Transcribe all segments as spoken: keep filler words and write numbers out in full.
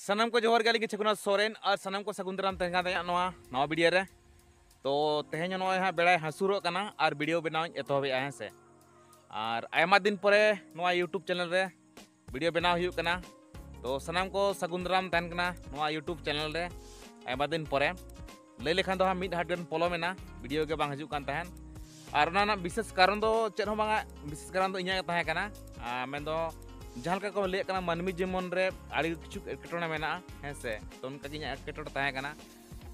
ᱥᱟᱱᱟᱢ ᱠᱚ ᱡᱚᱦᱟᱨ ᱜᱮ, ᱟᱹᱞᱤᱧ ᱜᱮ ᱪᱷᱟᱹᱜᱩᱱᱟ ᱥᱚᱨᱮᱱ, ᱟᱨ ᱥᱟᱱᱟᱢ ᱠᱚ ᱥᱟᱹᱜᱩᱱ ᱫᱟᱨᱟᱢ ᱛᱟᱦᱮᱱ ᱠᱟᱱ ᱛᱟᱦᱮᱸᱫ ᱱᱚᱣᱟ ᱱᱟᱣᱟ ᱵᱷᱤᱰᱤᱭᱳ ᱨᱮ᱾ ᱛᱚ ᱛᱮᱦᱮᱧ ᱱᱚᱜᱼᱚᱭ ᱦᱟᱸᱜ ᱵᱮᱲᱟᱭ ᱦᱟᱹᱥᱩᱨᱚᱜ ᱠᱟᱱᱟ ᱟᱨ ᱵᱷᱤᱰᱤᱭᱳ ᱵᱮᱱᱟᱣ ᱤᱧ ᱮᱛᱚᱦᱚᱵᱮᱜᱼᱟ, ᱦᱮᱸ ᱥᱮ᱾ ᱟᱨ ᱟᱭᱢᱟ ᱫᱤᱱ ᱯᱚᱨᱮ ᱱᱚᱣᱟ YouTube ᱪᱮᱱᱮᱞ ᱨᱮ ᱵᱷᱤᱰᱤᱭᱳ ᱵᱮᱱᱟᱣ ᱦᱩᱭᱩᱜ ᱠᱟᱱᱟ᱾ ᱛᱚ ᱥᱟᱱᱟᱢ ᱠᱚ ᱥᱟᱹᱜᱩᱱ ᱫᱟᱨᱟᱢ ᱛᱟᱦᱮᱱ ᱠᱟᱱᱟ ᱱᱚᱣᱟ YouTube ᱪᱮᱱᱮᱞ ᱨᱮ ᱟᱭᱢᱟ ᱫᱤᱱ ᱯᱚᱨᱮ᱾ ᱞᱟᱹᱭ ᱞᱮᱠᱷᱟᱱ ᱫᱚ ᱦᱟᱸᱜ ᱢᱤᱫ ᱦᱟᱴ ᱜᱟᱱ ᱯᱚᱞᱚᱢ ᱮᱱᱟ, ᱵᱷᱤᱰᱤᱭᱳ ᱜᱮ ᱵᱟᱝ ᱦᱤᱡᱩᱜ ᱠᱟᱱ ᱛᱟᱦᱮᱸᱫ᱾ ᱟᱨ ᱚᱱᱟ ᱨᱮᱱᱟᱜ ᱵᱤᱥᱮᱥ ᱠᱟᱨᱚᱱ ᱫᱚ ᱪᱮᱫ ᱦᱚᱸ ᱵᱟᱝᱟ, ᱵᱤᱥᱮᱥ ᱠᱟᱨᱚᱱ ᱫᱚ ᱤᱧᱟᱹᱜ ᱜᱮ ᱛᱟᱦᱮᱸ ᱠᱟᱱᱟ᱾ ᱟᱨ ᱢᱮᱱᱫᱚ ᱡᱟᱦᱟᱸ ᱞᱮᱠᱟ ᱠᱚ ᱞᱟᱹᱭᱮᱫ ᱠᱟᱱᱟ, ᱢᱟᱹᱱᱢᱤ ᱡᱤᱵᱚᱱ ᱨᱮ ᱟᱹᱰᱤ ᱠᱤᱪᱷᱩ ᱮᱴᱠᱮᱴᱚᱬᱮ ᱢᱮᱱᱟᱜᱼᱟ, ᱦᱮᱸ ᱥᱮ᱾ ᱛᱚ ᱚᱱᱠᱟ ᱜᱮ ᱤᱧᱟᱹᱜ ᱮᱴᱠᱮᱴᱚᱬᱮ ᱛᱟᱦᱮᱸ ᱠᱟᱱᱟ᱾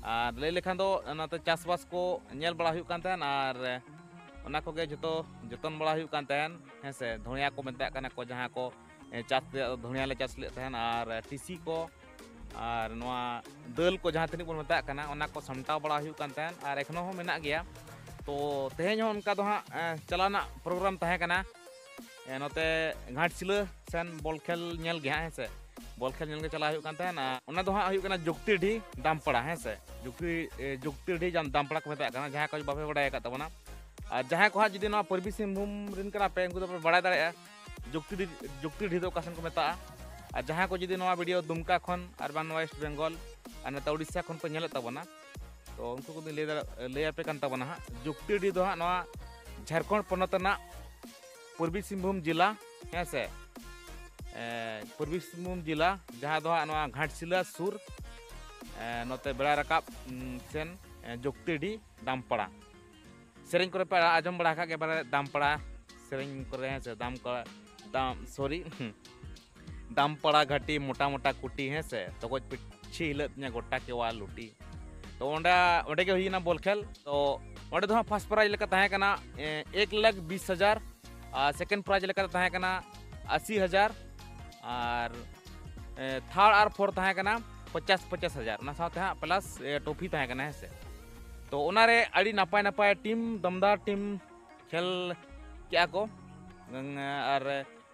ᱟᱨ ᱞᱟᱹᱭ ᱞᱮᱠᱷᱟᱱ ᱫᱚ ᱚᱱᱟᱛᱮ ᱪᱟᱥᱵᱟᱥ ᱠᱚ ᱧᱮᱞ ᱵᱟᱲᱟ ᱦᱩᱭᱩᱜ ᱠᱟᱱ ᱛᱟᱦᱮᱸᱱ, ᱟᱨ ᱚᱱᱟ ᱠᱚᱜᱮ ᱡᱚᱛᱚ ᱡᱚᱛᱚᱱ ᱵᱟᱲᱟ ᱦᱩᱭᱩᱜ ᱠᱟᱱ ᱛᱟᱦᱮᱸᱱ, ᱦᱮᱸ ᱥᱮ᱾ ᱫᱷᱚᱱᱤᱭᱟ ᱠᱚ ᱢᱮᱛᱟᱜ ᱠᱟᱱᱟ ᱠᱚ, ᱡᱟᱦᱟᱸ ᱠᱚ ᱮ, ᱪᱟᱥ ᱨᱮᱭᱟᱜ ᱫᱚ ᱫᱷᱚᱱᱤᱭᱟ ᱞᱮ ᱪᱟᱥ ᱞᱮᱫ ᱛᱟᱦᱮᱸᱱ, ᱟᱨ ᱴᱤᱥᱤ ᱠᱚ, ᱟᱨ ᱱᱚᱣᱟ ᱫᱟᱹᱞ ᱠᱚ ᱡᱟᱦᱟᱸ ᱛᱤᱱᱟᱹᱜ ᱵᱚᱱ ᱢᱮᱛᱟᱜ ᱠᱟᱱᱟ, ᱚᱱᱟ ᱠᱚ ᱥᱟᱢᱴᱟᱣ ᱵᱟᱲᱟ ᱦᱩᱭᱩᱜ ᱠᱟᱱ ᱛᱟᱦᱮᱸᱱ, ᱟᱨ ᱮᱠᱷᱚᱱᱳ ᱦᱚᱸ ᱢᱮᱱᱟᱜ ᱜᱮᱭᱟ᱾ ᱛᱚ ᱛᱮᱦᱮᱧ ᱦᱚᱸ ᱚᱱᱠᱟ ᱫᱚ ᱦᱟᱸᱜ ᱮ, ᱪᱟᱞᱟᱣ ᱨᱮᱱᱟᱜ ᱯᱨᱳᱜᱨᱟᱢ ᱛᱟᱦᱮᱸ ᱠᱟᱱᱟ᱾ ᱮ, ᱱᱚᱛᱮ ᱜᱷᱟᱴᱥᱤᱞᱟᱹ ᱥᱮᱱ ᱵᱚᱞ ᱠᱷᱮᱞ ᱧᱮᱞ ᱜᱮ ᱦᱟᱸᱜ, ᱦᱮᱸ ᱥᱮ᱾ ᱵᱚᱞ ᱠᱷᱮᱞ ᱧᱮᱞ ᱜᱮ ᱪᱟᱞᱟᱣ ᱦᱩᱭᱩᱜ ᱠᱟᱱ ᱛᱟᱦᱮᱸᱱ᱾ ᱟᱨ ᱚᱱᱟ ᱫᱚ ᱦᱟᱸᱜ ᱦᱩᱭᱩᱜ ᱠᱟᱱᱟ ᱡᱩᱠᱛᱤᱰᱤ ᱫᱟᱢᱯᱟᱲᱟ, ᱦᱮᱸ ᱥᱮ᱾ ᱡᱩᱠᱛᱤ, ᱮ, ᱡᱩᱠᱛᱤᱰᱤ ᱡᱟᱢ-, ᱫᱟᱢᱯᱟᱲᱟ ᱠᱚ ᱢᱮᱛᱟᱜ ᱠᱟᱱᱟ, ᱡᱟᱦᱟᱸᱭ ᱠᱚ ᱵᱟᱯᱮ ᱵᱟᱲᱟᱭ ᱟᱠᱟᱫ ᱛᱟᱵᱚᱱᱟ᱾ ᱟᱨ ᱡᱟᱦᱟᱸᱭ ᱠᱚ ᱦᱟᱸᱜ ᱡᱩᱫᱤ ᱱᱚᱣᱟ ᱯᱩᱨᱵᱤ ᱥᱤᱝᱵᱷᱩᱢ ᱨᱮᱱ ᱠᱟᱱᱟ ᱯᱮ, ᱩᱱᱠᱩ ᱫᱚᱯᱮ ᱵᱟᱲᱟᱭ ᱫᱟᱲᱮᱭᱟᱜᱼᱟ ᱡᱩᱠᱛᱤᱰᱤ, ᱡᱩᱠᱛᱤᱰᱤ ᱫᱚ ᱚᱠᱟ ᱥᱮᱱ ᱠᱚ ᱢᱮᱛᱟᱜᱼᱟ᱾ ᱟᱨ ᱡᱟᱦᱟᱸᱭ ᱠᱚ ᱡᱩᱫᱤ ᱱᱚᱣᱟ ᱵᱷᱤᱰᱤᱭᱳ ᱫᱩᱢᱠᱟ ᱠᱷᱚᱱ ᱟᱨ ᱵᱟᱝ ᱱᱚᱣᱟ ᱳᱭᱮᱥᱴ ᱵᱮᱝᱜᱚᱞ ᱟᱨ ᱱᱚᱛᱮ ᱩᱲᱤᱥᱥᱟ ᱠᱷᱚᱱ ᱯᱮ ᱧᱮᱞᱮᱫ ᱛᱟᱵᱚᱱᱟ, ᱛᱚ ᱩᱱᱠᱩ ᱠᱚᱫᱚᱧ ᱞᱟᱹᱭ ᱫᱟᱲᱮ-, ᱞᱟᱹᱭ ᱟᱯᱮ ᱠᱟᱱ ᱛᱟᱵᱚᱱᱟ ᱦᱟᱸᱜ, ᱡᱩᱠᱛᱤᱰᱤ ᱫᱚ ᱦᱟᱸᱜ ᱱᱚᱣᱟ ᱡᱷᱟᱲᱠᱷᱚᱸᱰ ᱯᱚᱱᱚᱛ ᱨᱮᱱᱟᱜ ᱯᱩᱨᱵᱤ ᱥᱤᱝᱵᱷᱩᱢ ᱡᱮᱞᱟ, ᱦᱮᱸ ᱥᱮ, ᱮ, ᱯᱩᱨᱵᱤ ᱥᱤᱝᱵᱷᱩᱢ ᱡᱮᱞᱟ, ᱡᱟᱦᱟᱸ ᱫᱚ ᱦᱟᱸᱜ ᱱᱚᱣᱟ ᱜᱷᱟᱴᱥᱤᱞᱟ ᱥᱩᱨ, ᱮ, ᱱᱚᱛᱮ ᱵᱮᱲᱟ ᱨᱟᱠᱟᱵ, ᱩᱢ, ᱥᱮᱱ, ᱮ, ᱡᱩᱠᱛᱤᱰᱤ ᱫᱟᱢᱯᱟᱲᱟ᱾ ᱥᱮᱨᱮᱧ ᱠᱚᱨᱮ ᱯᱮ ᱟᱸᱡᱚᱢ ᱵᱟᱲᱟ ᱟᱠᱟᱫ ᱜᱮᱭᱟ ᱯᱟᱞᱮ, ᱫᱟᱢᱯᱟᱲᱟ ᱥᱮᱨᱮᱧ ᱠᱚᱨᱮ, ᱦᱮᱸ ᱥᱮ, ᱫᱟᱢ ᱠᱚ, ᱫᱟᱢ, ᱥᱚᱨᱤ, ᱫᱟᱢᱯᱟᱲᱟ ᱜᱷᱟᱴᱤ ᱢᱚᱴᱟ ᱢᱚᱴᱟ ᱠᱩᱴᱤ, ᱦᱮᱸ ᱥᱮ, ᱛᱚᱜᱚᱡ ᱯᱤᱪᱷᱤ ᱦᱤᱞᱟᱹᱜ ᱛᱤᱧᱟ ᱜᱚᱴᱟ ᱠᱮᱣᱟ ᱞᱩᱴᱤ᱾ ᱛᱚ ᱚᱸᱰᱮ, ᱚᱸᱰᱮ ᱜᱮ ᱦᱩᱭᱱᱟ ᱵᱚᱞ ᱠᱷᱮᱞ᱾ ᱛᱚ ᱚᱸᱰᱮ ᱫᱚ ᱦᱟᱸᱜ ᱯᱷᱟᱥᱴ ᱯᱨᱟᱭᱤᱡᱽ ᱞᱮᱠᱟ ᱛᱟᱦᱮᱸ ᱠᱟᱱᱟ, ᱮ, ᱮᱠ ᱞᱟᱠᱷ ᱵᱤᱥ ᱦᱟᱡᱟᱨ, ᱟᱨ ᱥᱮᱠᱮᱱᱰ ᱯᱨᱟᱭᱤᱡᱽ ᱞᱮᱠᱟ ᱛᱟᱦᱮᱸ ᱠᱟᱱᱟ ᱟᱥᱤ ᱦᱟᱡᱟᱨ, ᱟᱨ, ᱮ, ᱛᱷᱟᱨᱰ ᱟᱨ ᱯᱷᱳᱨ ᱛᱟᱦᱮᱸ ᱠᱟᱱᱟ ᱯᱚᱪᱟᱥ, ᱯᱚᱪᱟᱥ ᱦᱟᱡᱟᱨ, ᱚᱱᱟ ᱥᱟᱶᱛᱮ ᱦᱟᱸᱜ ᱯᱞᱟᱥ, ᱮ, ᱴᱨᱚᱯᱷᱤ ᱛᱟᱦᱮᱸ ᱠᱟᱱᱟ, ᱦᱮᱸ ᱥᱮ᱾ ᱛᱚ ᱚᱱᱟᱨᱮ ᱟᱹᱰᱤ ᱱᱟᱯᱟᱭ ᱱᱟᱯᱟᱭ ᱴᱤᱢ, ᱫᱚᱢᱫᱟᱨ ᱴᱤᱢ ᱠᱷᱮᱞ ᱠᱮᱜᱼᱟ ᱠᱚ, ᱟᱨ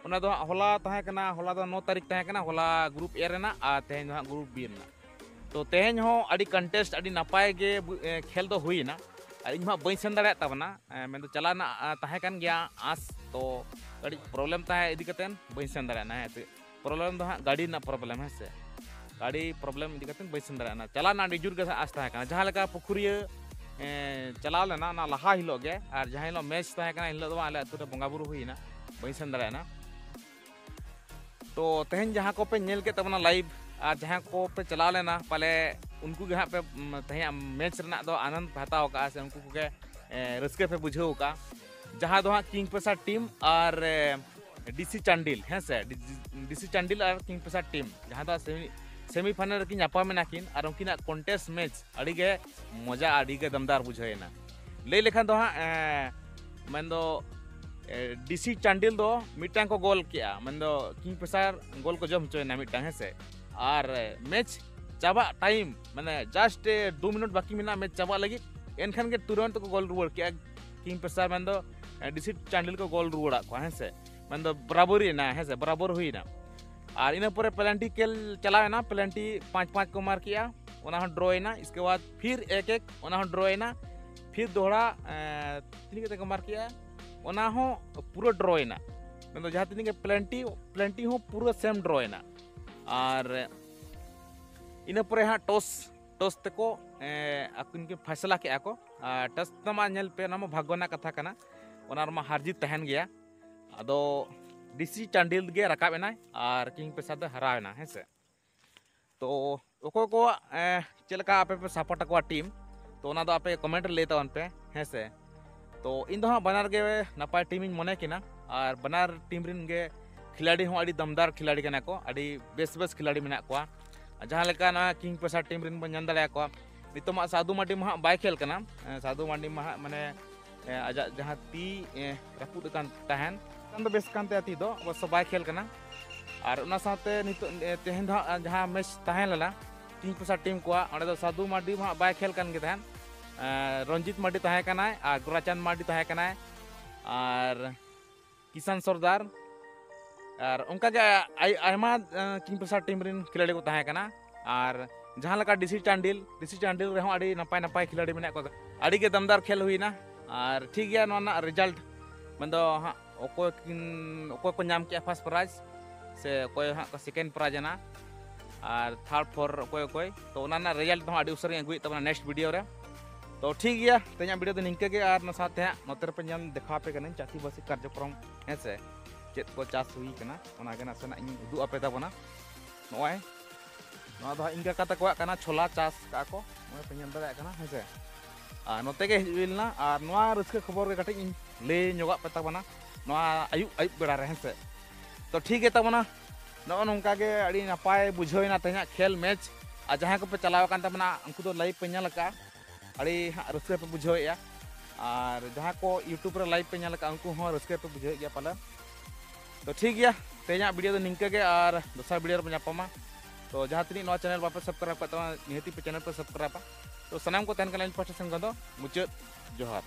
ᱚᱱᱟ ᱫᱚ ᱦᱟᱸᱜ ᱦᱚᱞᱟ ᱛᱟᱦᱮᱸ ᱠᱟᱱᱟ, ᱦᱚᱞᱟ ᱫᱚ ᱱᱚ ᱛᱟᱹᱨᱤᱠᱷ ᱛᱟᱦᱮᱸ ᱠᱟᱱᱟ, ᱦᱚᱞᱟ ᱜᱨᱩᱯ ᱮ ᱨᱮᱱᱟᱜ, ᱟᱨ ᱛᱮᱦᱮᱧ ᱫᱚ ᱦᱟᱸᱜ ᱜᱨᱩᱯ ᱵᱤ ᱨᱮᱱᱟᱜ᱾ ᱛᱚ ᱛᱮᱦᱮᱧ ᱦᱚᱸ ᱟᱹᱰᱤ ᱠᱚᱱᱴᱮᱥᱴ, ᱟᱹᱰᱤ ᱱᱟᱯᱟᱭ ᱜᱮ ᱵᱩ-, ᱮ, ᱠᱷᱮᱞ ᱫᱚ ᱦᱩᱭᱮᱱᱟ᱾ ᱟᱨ ᱤᱧ ᱦᱚᱸ ᱵᱟᱹᱧ ᱥᱮᱱ ᱫᱟᱲᱮᱭᱟᱜ ᱛᱟᱵᱚᱱᱟ, ᱮ, ᱢᱮᱱᱫᱚ ᱪᱟᱞᱟᱜ ᱨᱮᱱᱟᱜ, ᱟ, ᱛᱟᱦᱮᱸ ᱠᱟᱱ ᱜᱮᱭᱟ ᱟᱸᱥ, ᱛᱚ ᱠᱟᱹᱴᱤᱡ ᱯᱨᱚᱵᱞᱮᱢ ᱛᱟᱦᱮᱸ ᱤᱫᱤ ᱠᱟᱛᱮᱫ ᱵᱟᱹᱧ ᱥᱮᱱ ᱫᱟᱲᱮᱭᱟᱜᱼᱟ, ᱦᱮᱸ ᱥᱮ᱾ ᱯᱨᱚᱵᱞᱮᱢ ᱫᱚ ᱦᱟᱸᱜ ᱜᱟᱹᱰᱤ ᱨᱮᱱᱟᱜ ᱯᱨᱚᱵᱞᱮᱢ, ᱦᱮᱸ ᱥᱮ᱾ ᱜᱟᱹᱰᱤ ᱯᱨᱚᱵᱞᱮᱢ ᱤᱫᱤ ᱠᱟᱛᱮ ᱵᱟᱹᱧ ᱥᱮᱱ ᱫᱟᱲᱮᱭᱟᱜᱼᱟ᱾ ᱪᱟᱞᱟᱜ ᱨᱮᱱᱟᱜ ᱟᱹᱰᱤ ᱡᱳᱨ ᱜᱮ ᱟᱥ ᱛᱟᱦᱮᱸ ᱠᱟᱱᱟ᱾ ᱡᱟᱦᱟᱸ ᱞᱮᱠᱟ ᱯᱩᱠᱷᱩᱨᱤᱭᱟᱹ ᱮᱸ, ᱪᱟᱞᱟᱣ ᱞᱮᱱᱟ, ᱚᱱᱟ ᱞᱟᱦᱟ ᱦᱤᱞᱳᱜ ᱜᱮ, ᱟᱨ ᱡᱟᱦᱟᱸ ᱦᱤᱞᱳᱜ ᱢᱮᱪ ᱛᱟᱦᱮᱸ ᱠᱟᱱᱟ, ᱮᱱ ᱦᱤᱞᱳᱜ ᱫᱚ ᱵᱟᱝ, ᱟᱞᱮ ᱟᱹᱛᱩ ᱨᱮ ᱵᱚᱸᱜᱟ ᱵᱩᱨᱩ ᱦᱩᱭᱱᱟ, ᱵᱟᱹᱧ ᱥᱮᱱ ᱫᱟᱲᱮᱭᱟᱜᱼᱟ᱾ ᱛᱚ ᱛᱮᱦᱮᱧ ᱡᱟᱦᱟᱸ ᱠᱚᱯᱮ ᱧᱮᱞ ᱠᱮᱫ ᱛᱟᱵᱚᱱᱟ ᱞᱟᱭᱤᱵᱷ, ᱟᱨ ᱡᱟᱦᱟᱸ ᱠᱚᱯᱮ ᱪᱟᱞᱟᱣ ᱞᱮᱱᱟ, ᱯᱟᱞᱮ ᱩᱱᱠᱩ ᱜᱮ ᱦᱟᱸᱜ ᱯᱮ, ᱩᱢ, ᱛᱮᱦᱮᱧᱟᱜ ᱢᱮᱪ ᱨᱮᱱᱟᱜ ᱫᱚ ᱟᱱᱚᱱᱫ ᱯᱮ ᱦᱟᱛᱟᱣ ᱠᱟᱜᱼᱟ, ᱥᱮ ᱩᱱᱠᱩ ᱠᱚᱜᱮ, ᱮᱸ, ᱨᱟᱹᱥᱠᱟᱹ ᱯᱮ ᱵᱩᱡᱷᱟᱹᱣ ᱠᱟᱜᱼᱟ᱾ ᱡᱟᱦᱟᱸ ᱫᱚ ᱦᱟᱸᱜ ᱠᱤᱝ ᱯᱷᱤᱥᱟᱨ ᱴᱤᱢ ᱟᱨ, ᱮᱸ, ᱰᱤᱥᱤ ᱪᱟᱱᱰᱤᱞ, ᱦᱮᱸ ᱥᱮ, ᱰᱤ-, ᱰᱤᱥᱤ ᱪᱟᱱᱰᱤᱞ ᱟᱨ ᱠᱤᱝ ᱯᱷᱤᱥᱟᱨ ᱴᱤᱢ, ᱡᱟᱦᱟᱸ ᱫᱚ ᱥᱮᱢᱤ, ᱥᱮᱢᱤ ᱯᱷᱟᱭᱱᱟᱞ ᱨᱮᱠᱤᱱ ᱧᱟᱯᱟᱢ ᱮᱱᱟ ᱠᱤᱱ, ᱟᱨ ᱩᱱᱠᱤᱱᱟᱜ ᱠᱚᱱᱴᱮᱥᱴ ᱢᱮᱪ ᱟᱹᱰᱤ ᱜᱮ ᱢᱚᱡᱟ, ᱟᱹᱰᱤ ᱜᱮ ᱫᱟᱢᱫᱟᱨ ᱵᱩᱡᱷᱟᱹᱣ ᱮᱱᱟ᱾ ᱞᱟᱹᱭ ᱞᱮᱠᱷᱟᱱ ᱫᱚ ᱦᱟᱸᱜ, ᱮᱸ, ᱢᱮᱱᱫᱚ, ᱮ, ᱰᱤᱥᱤ ᱪᱟᱱᱰᱤᱞ ᱫᱚ ᱢᱤᱫᱴᱟᱝ ᱠᱚ ᱜᱳᱞ ᱠᱮᱜᱼᱟ, ᱢᱮᱱᱫᱚ ᱠᱤᱝ ᱯᱷᱤᱥᱟᱨ ᱜᱳᱞ ᱠᱚ ᱡᱚᱢ ᱦᱚᱪᱚᱭᱮᱱᱟ ᱢᱤᱫᱴᱟᱝ, ᱦᱮᱸ ᱥᱮ᱾ ᱟᱨ, ᱮ, ᱢᱮᱪ ᱪᱟᱵᱟᱜ ᱴᱟᱭᱤᱢ, ᱢᱟᱱᱮ, ᱡᱟᱥᱴ, ᱮ, ᱫᱩ ᱢᱤᱱᱤᱴ ᱵᱟᱹᱠᱤ ᱢᱮᱱᱟᱜᱼᱟ ᱢᱮᱪ ᱪᱟᱵᱟᱜ ᱞᱟᱹᱜᱤᱫ, ᱮᱱᱠᱷᱟᱱ ᱜᱮ ᱛᱩᱨᱟᱹᱱᱛ ᱠᱚ ᱜᱳᱞ ᱨᱩᱣᱟᱹᱲ ᱠᱮᱜᱼᱟ ᱠᱤᱝ ᱯᱷᱤᱥᱟᱨ, ᱢᱮᱱᱫᱚ, ᱮ, ᱰᱤᱥᱤ ᱪᱟᱱᱰᱤᱞ ᱠᱚ ᱜᱳᱞ ᱨᱩᱣᱟᱹᱲᱟᱫ ᱠᱚᱣᱟ, ᱦᱮᱸ ᱥᱮ᱾ ᱢᱮᱱᱫᱚ ᱵᱟᱨᱟᱵᱚᱨᱤ ᱮᱱᱟ, ᱦᱮᱸ ᱥᱮ, ᱵᱟᱨᱟᱵᱚᱨ ᱦᱩᱭᱱᱟ᱾ ᱟᱨ ᱤᱱᱟᱹ ᱯᱚᱨᱮ ᱯᱮᱱᱟᱞᱴᱤ ᱠᱷᱮᱞ ᱪᱟᱞᱟᱣ ᱮᱱᱟ, ᱯᱮᱱᱟᱞᱴᱤ ᱯᱟᱸᱪ ᱯᱟᱸᱪ ᱠᱚ ᱢᱟᱨ ᱠᱮᱜᱼᱟ, ᱚᱱᱟ ᱦᱚᱸ ᱰᱨᱚ ᱮᱱᱟ᱾ ᱤᱥᱠᱮ ᱵᱟᱫ ᱯᱷᱤᱨ ᱮᱠ ᱮᱠ, ᱚᱱᱟ ᱦᱚᱸ ᱰᱨᱚ ᱮᱱᱟ᱾ ᱯᱷᱤᱨ ᱫᱚᱦᱲᱟ, ᱮᱸ, ᱛᱤᱱᱟᱹᱜ ᱠᱟᱛᱮ ᱠᱚ ᱢᱟᱨ ᱠᱮᱜᱼᱟ, ᱚᱱᱟ ᱦᱚᱸ ᱯᱩᱨᱟᱹ ᱰᱨᱚ ᱮᱱᱟ᱾ ᱢᱮᱱᱫᱚ ᱡᱟᱦᱟᱸ ᱛᱤᱱᱟᱹᱜ ᱜᱮ ᱯᱮᱱᱟᱞᱴᱤ, ᱯᱮᱱᱟᱞᱴᱤ ᱦᱚᱸ ᱯᱩᱨᱟᱹ ᱥᱮᱢ ᱰᱨᱚ ᱮᱱᱟ᱾ ᱟᱨ ᱤᱱᱟᱹ ᱯᱚᱨᱮ ᱦᱟᱸᱜ ᱴᱚᱥ, ᱴᱚᱥ ᱛᱮᱠᱚ, ᱮᱸ, ᱟᱹᱠᱤᱱ ᱠᱤᱱ ᱯᱷᱟᱭᱥᱟᱞᱟ ᱠᱮᱜᱼᱟ ᱠᱚ᱾ ᱟᱨ ᱴᱚᱥ ᱫᱚ ᱢᱟ ᱧᱮᱞ ᱯᱮ, ᱚᱱᱟ ᱢᱟ ᱵᱷᱟᱜᱽᱜᱚ ᱨᱮᱱᱟᱜ ᱠᱟᱛᱷᱟ ᱠᱟᱱᱟ, ᱚᱱᱟ ᱨᱮᱢᱟ ᱦᱟᱨ ᱡᱤᱛ ᱛᱟᱦᱮᱱ ᱜᱮᱭᱟ᱾ ᱟᱫᱚ ᱰᱤᱥᱤ ᱪᱟᱱᱰᱤᱞ ᱜᱮ ᱨᱟᱠᱟᱵ ᱮᱱᱟᱭ ᱟᱨ ᱠᱤᱝ ᱯᱷᱤᱥᱟᱨ ᱫᱚ ᱦᱟᱨᱟᱣ ᱮᱱᱟ, ᱦᱮᱸ ᱥᱮ᱾ ᱛᱚ ᱚᱠᱚᱭ ᱠᱚᱣᱟᱜ, ᱮᱸ, ᱪᱮᱫ ᱞᱮᱠᱟ ᱟᱯᱮ ᱯᱮ ᱥᱟᱯᱳᱨᱴ ᱟᱠᱚᱣᱟ ᱴᱤᱢ, ᱛᱚ ᱚᱱᱟ ᱫᱚ ᱟᱯᱮ ᱠᱚᱢᱮᱱᱴ ᱨᱮ ᱞᱟᱹᱭ ᱛᱟᱵᱚᱱ ᱯᱮ, ᱦᱮᱸ ᱥᱮ᱾ ᱛᱚ ᱤᱧ ᱫᱚ ᱦᱟᱸᱜ ᱵᱟᱱᱟᱨ ᱜᱮ ᱱᱟᱯᱟᱭ ᱴᱤᱢ ᱤᱧ ᱢᱚᱱᱮ ᱠᱤᱱᱟ, ᱟᱨ ᱵᱟᱱᱟᱨ ᱴᱤᱢ ᱨᱮᱱ ᱜᱮ ᱠᱷᱤᱞᱟᱲᱤ ᱦᱚᱸ ᱟᱹᱰᱤ ᱫᱟᱢᱫᱟᱨ ᱠᱷᱤᱞᱟᱲᱤ ᱠᱟᱱᱟ ᱠᱚ, ᱟᱹᱰᱤ ᱵᱮᱥ ᱵᱮᱥ ᱠᱷᱤᱞᱟᱲᱤ ᱢᱮᱱᱟᱜ ᱠᱚᱣᱟ᱾ ᱟᱨ ᱡᱟᱦᱟᱸ ᱞᱮᱠᱟ ᱱᱚᱣᱟ ᱠᱤᱝ ᱯᱷᱤᱥᱟᱨ ᱴᱤᱢ ᱨᱮᱱ ᱵᱚᱱ ᱧᱮᱞ ᱫᱟᱲᱮᱭᱟᱠᱚᱣᱟ, ᱱᱤᱛᱚᱜ ᱢᱟ ᱥᱟᱹᱫᱷᱩ ᱢᱟᱨᱰᱤ ᱢᱟ ᱦᱟᱸᱜ ᱵᱟᱭ ᱠᱷᱮᱞ ᱠᱟᱱᱟ᱾ ᱮᱸ, ᱥᱟᱹᱫᱷᱩ ᱢᱟᱨᱰᱤ ᱢᱟ ᱦᱟᱸᱜ, ᱢᱟᱱᱮ, ᱮᱸ, ᱟᱡᱟᱜ ᱡᱟᱦᱟᱸ ᱛᱤ, ᱮᱸ, ᱨᱟᱹᱯᱩᱫ ᱟᱠᱟᱱ ᱛᱟᱦᱮᱱ, ᱠᱷᱟᱱ ᱫᱚ ᱵᱮᱥ ᱠᱟᱱ ᱛᱟᱭᱟ ᱛᱤ ᱫᱚ, ᱚᱵᱚᱥᱥᱚ ᱵᱟᱭ ᱠᱷᱮᱞ ᱠᱟᱱᱟ᱾ ᱟᱨ ᱚᱱᱟ ᱥᱟᱶᱛᱮ ᱱᱤᱛᱚᱜ, ᱮᱸ, ᱛᱮᱦᱮᱧ ᱫᱚ ᱦᱟᱸᱜ ᱡᱟᱦᱟᱸ ᱢᱮᱪ ᱛᱟᱦᱮᱸ ᱞᱮᱱᱟ ᱠᱤᱝ ᱯᱷᱤᱥᱟᱨ ᱴᱤᱢ ᱠᱚᱣᱟᱜ, ᱚᱸᱰᱮ ᱫᱚ ᱥᱟᱹᱫᱷᱩ ᱢᱟᱨᱰᱤ ᱢᱟ ᱦᱟᱸᱜ ᱵᱟᱭ ᱠᱷᱮᱞ ᱠᱟᱱ ᱜᱮ ᱛᱟᱦᱮᱸᱫ᱾ ᱮᱸ, ᱨᱚᱧᱡᱤᱛ ᱢᱟᱨᱰᱤ ᱛᱟᱦᱮᱸ ᱠᱟᱱᱟᱭ ᱟᱨ ᱜᱳᱨᱟᱪᱟᱸᱫᱽ ᱢᱟᱨᱰᱤ ᱛᱟᱦᱮᱸ ᱠᱟᱱᱟᱭ ᱟᱨ ᱠᱤᱥᱟᱱ ᱥᱚᱨᱫᱟᱨ, ᱟᱨ ᱚᱱᱠᱟᱜᱮ ᱟᱭ-, ᱟᱭᱢᱟ, ᱮᱸ, ᱠᱤᱝ ᱯᱷᱤᱥᱟᱨ ᱴᱤᱢ ᱨᱮᱱ ᱠᱷᱤᱞᱟᱲᱤ ᱠᱚ ᱛᱟᱦᱮᱸ ᱠᱟᱱᱟ᱾ ᱟᱨ ᱡᱟᱦᱟᱸ ᱞᱮᱠᱟ ᱰᱤᱥᱤ ᱪᱟᱱᱰᱤᱞ, ᱰᱤᱥᱤ ᱪᱟᱱᱰᱤᱞ ᱨᱮᱦᱚᱸ ᱟᱹᱰᱤ ᱱᱟᱯᱟᱭ ᱱᱟᱯᱟᱭ ᱠᱷᱤᱞᱟᱲᱤ ᱢᱮᱱᱟᱜ ᱠᱚᱣᱟ, ᱟᱹᱰᱤ ᱜᱮ ᱫᱟᱢᱫᱟᱨ ᱠᱷᱮᱞ ᱦᱩᱭᱱᱟ᱾ ᱟᱨ ᱴᱷᱤᱠ ᱜᱮᱭᱟ, ᱱᱚᱣᱟ ᱨᱮᱱᱟᱜ ᱨᱮᱡᱟᱞᱴ ᱢᱮᱱᱫᱚ ᱦᱟᱸᱜ ᱚᱠᱚᱭ ᱠᱤᱱ, ᱚᱠᱚᱭ ᱠᱚ ᱧᱟᱢ ᱠᱮᱜᱼᱟ ᱯᱷᱟᱥᱴ ᱯᱨᱟᱭᱤᱡᱽ, ᱥᱮ ᱚᱠᱚᱭ ᱦᱟᱸᱜ ᱠᱚ ᱥᱮᱠᱮᱱᱰ ᱯᱨᱟᱭᱤᱡᱽ ᱮᱱᱟ, ᱟᱨ ᱛᱷᱟᱨᱰ ᱯᱷᱳᱨ ᱚᱠᱚᱭ ᱚᱠᱚᱭ᱾ ᱛᱚ ᱚᱱᱟ ᱨᱮᱱᱟᱜ ᱨᱮᱡᱟᱞᱴ ᱫᱚ ᱦᱟᱸᱜ ᱟᱹᱰᱤ ᱩᱥᱟᱹᱨᱟ ᱜᱮᱧ ᱟᱹᱜᱩᱭᱮᱫ ᱛᱟᱵᱚᱱᱟ ᱱᱮᱠᱥᱴ ᱵᱷᱤᱰᱤᱭᱳ ᱨᱮ᱾ ᱛᱚ ᱴᱷᱤᱠ ᱜᱮᱭᱟ, ᱛᱮᱦᱮᱧᱟᱜ ᱵᱷᱤᱰᱤᱭᱳ ᱫᱚ ᱱᱤᱝᱠᱟᱹ ᱜᱮ, ᱟᱨ ᱚᱱᱟ ᱥᱟᱶᱛᱮ ᱦᱟᱸᱜ ᱱᱚᱛᱮ ᱨᱮᱯᱮ ᱧᱮᱞ ᱫᱮᱠᱷᱟᱣ ᱟᱯᱮ ᱠᱟᱹᱱᱟᱹᱧ ᱪᱟᱹᱥᱤᱵᱟᱹᱥᱤ ᱠᱟᱨᱡᱚᱠᱨᱚᱢ, ᱦᱮᱸ ᱥᱮ, ᱪᱮᱫ ᱠᱚ ᱪᱟᱥ ᱦᱩᱭ ᱠᱟᱱᱟ, ᱚᱱᱟ ᱜᱮ ᱱᱟᱥᱮᱱᱟᱜ ᱤᱧ ᱩᱫᱩᱜ ᱟᱯᱮ ᱛᱟᱵᱚᱱᱟ᱾ ᱱᱚᱜᱼᱚᱭ ᱱᱚᱣᱟ ᱫᱚ ᱦᱟᱸᱜ ᱤᱧ ᱠᱟᱠᱟ ᱛᱟᱠᱚᱣᱟᱜ ᱠᱟᱱᱟ, ᱪᱷᱳᱞᱟ ᱪᱟᱥ ᱠᱟᱜᱼᱟ ᱠᱚ, ᱱᱚᱜᱼᱚᱭ ᱯᱮ ᱧᱮᱞ ᱫᱟᱲᱮᱭᱟᱜ ᱠᱟᱱᱟ, ᱦᱮᱸ ᱥᱮ᱾ ᱟᱨ ᱱᱚᱛᱮ ᱜᱮ ᱦᱮᱡ ᱦᱩᱭ ᱞᱮᱱᱟ, ᱟᱨ ᱱᱚᱣᱟ ᱨᱟᱹᱥᱠᱟᱹ ᱠᱷᱚᱵᱚᱨ ᱜᱮ ᱠᱟᱹᱴᱤᱡ ᱤᱧ ᱞᱟᱹᱭ ᱧᱚᱜᱟᱜ ᱯᱮ ᱛᱟᱵᱚᱱᱟ ᱱᱚᱣᱟ ᱟᱹᱭᱩᱵ ᱟᱹᱭᱩᱵ ᱵᱮᱲᱟ ᱨᱮ, ᱦᱮᱸ ᱥᱮ᱾ ᱛᱚ ᱴᱷᱤᱠ ᱜᱮ ᱛᱟᱵᱚᱱᱟ, ᱱᱚᱜᱼᱚ ᱱᱚᱝᱠᱟ ᱜᱮ ᱟᱹᱰᱤ ᱱᱟᱯᱟᱭ ᱵᱩᱡᱷᱟᱹᱣ ᱮᱱᱟ ᱛᱮᱦᱮᱧᱟᱜ ᱠᱷᱮᱞ ᱢᱮᱪ᱾ ᱟᱨ ᱡᱟᱦᱟᱸᱭ ᱠᱚᱯᱮ ᱪᱟᱞᱟᱣ ᱟᱠᱟᱱ ᱛᱟᱵᱚᱱᱟ, ᱩᱱᱠᱩ ᱫᱚ ᱞᱟᱭᱤᱵᱷ ᱯᱮ ᱧᱮᱞ ᱟᱠᱟᱫᱼᱟ, ᱟᱹᱰᱤ ᱦᱟᱸᱜ ᱨᱟᱹᱥᱠᱟᱹ ᱯᱮ ᱵᱩᱡᱷᱟᱹᱣᱮᱫᱼᱟ᱾ ᱟᱨ ᱡᱟᱦᱟᱸ ᱠᱚ ᱭᱩᱴᱩᱵᱽ ᱨᱮ ᱞᱟᱭᱤᱵᱷ ᱯᱮ ᱧᱮᱞ ᱟᱠᱟᱫᱼᱟ, ᱩᱱᱠᱩ ᱦᱚᱸ ᱨᱟᱹᱥᱠᱟᱹ ᱯᱮ ᱵᱩᱡᱷᱟᱹᱣᱮᱫ ᱜᱮᱭᱟ ᱯᱟᱞᱮᱱ᱾ ᱛᱚ ᱴᱷᱤᱠ ᱜᱮᱭᱟ, ᱛᱮᱦᱮᱧᱟᱜ ᱵᱷᱤᱰᱤᱭᱳ ᱫᱚ ᱱᱤᱝᱠᱟᱹ ᱜᱮ, ᱟᱨ ᱫᱚᱥᱟᱨ ᱵᱷᱤᱰᱤᱭᱳ ᱨᱮᱵᱚᱱ ᱧᱟᱯᱟᱢᱟ᱾ ᱛᱚ ᱡᱟᱦᱟᱸ ᱛᱤᱱᱟᱹᱜ ᱱᱚᱣᱟ ᱪᱮᱱᱮᱞ ᱵᱟᱯᱮ ᱥᱟᱵᱥᱠᱨᱟᱭᱤᱵ ᱠᱟᱜ ᱛᱟᱵᱚᱱᱟ, ᱱᱤᱦᱟᱹᱛᱤ ᱯᱮ ᱪᱮᱱᱮᱞ ᱯᱮ ᱥᱟᱵᱥᱠᱨᱟᱭᱤᱵᱟ᱾ ᱛᱚ ᱥᱟᱱᱟᱢ ᱠᱚ ᱛᱟᱦᱮᱱ ᱠᱟᱱᱟ ᱤᱧ ᱯᱟᱦᱴᱟ ᱥᱮᱱ ᱠᱷᱚᱱ ᱫᱚ ᱢᱩᱪᱟᱹᱫ ᱡᱚᱦᱟᱨ᱾